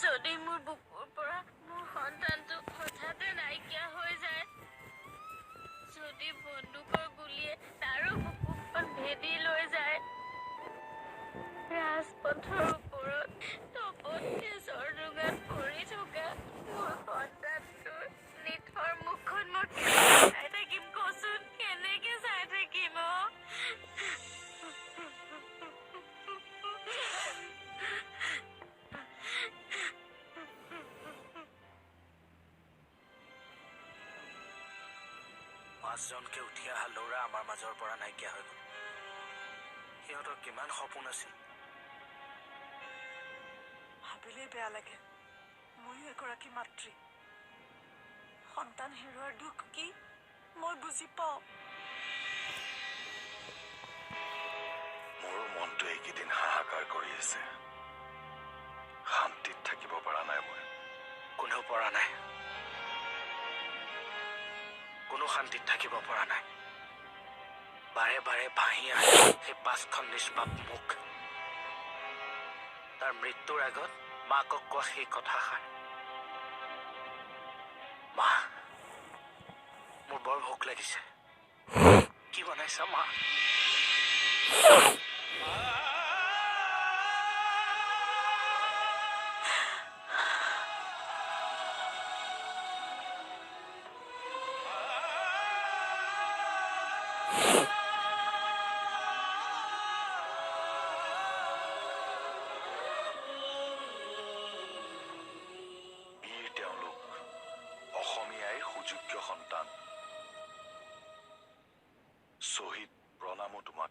যদি মোৰ বুকুৰ পৰা মোৰ সন্তানটো হঠাতে নাইকিয়া হৈ যায়, যদি বন্দুকৰ গুলীয়ে তাৰো বুকুখন ভেদি লৈ যায়, ৰাজপথৰ ওপৰত তপত তেজৰ ডোঙাত পৰি থকা মোৰ সন্তানটোৰ নিথৰ মুখখন মই কেনেকে চাই থাকিম কচোন? কেনেকে চাই থাকিম অ? পাঁচজনকে উঠি অহা ল'ৰা আমাৰ মাজৰ পৰা নাইকিয়া হৈ গ'ল। সিহঁতৰ কিমান সপোন আছিল। ভাবিলেই বেয়া লাগে। ময়ো এগৰাকী মাতৃ, সন্তান হেৰুৱাৰ দুখ কি মই বুজি পাওঁ। মোৰো মনটো এইকেইদিন হাহাকাৰ কৰি আছে। শান্তিত থাকিব পৰা নাই মই। কোনেও পৰা নাই, কোনো শান্তিত থাকিব পৰা নাই। বাৰে বাৰে ভাঁহি আহে সেই পাঁচখন নিষ্পাপ মুখ। তাৰ মৃত্যুৰ আগত মাকক কোৱা সেই কথাষাৰ, মা মোৰ বৰ ভোক লাগিছে, কি বনাইছা মা? বীৰ তেওঁলোক, অসমীয়াই সুযোগ্য সন্তান। শ্বহীদ প্ৰণামো তোমাক।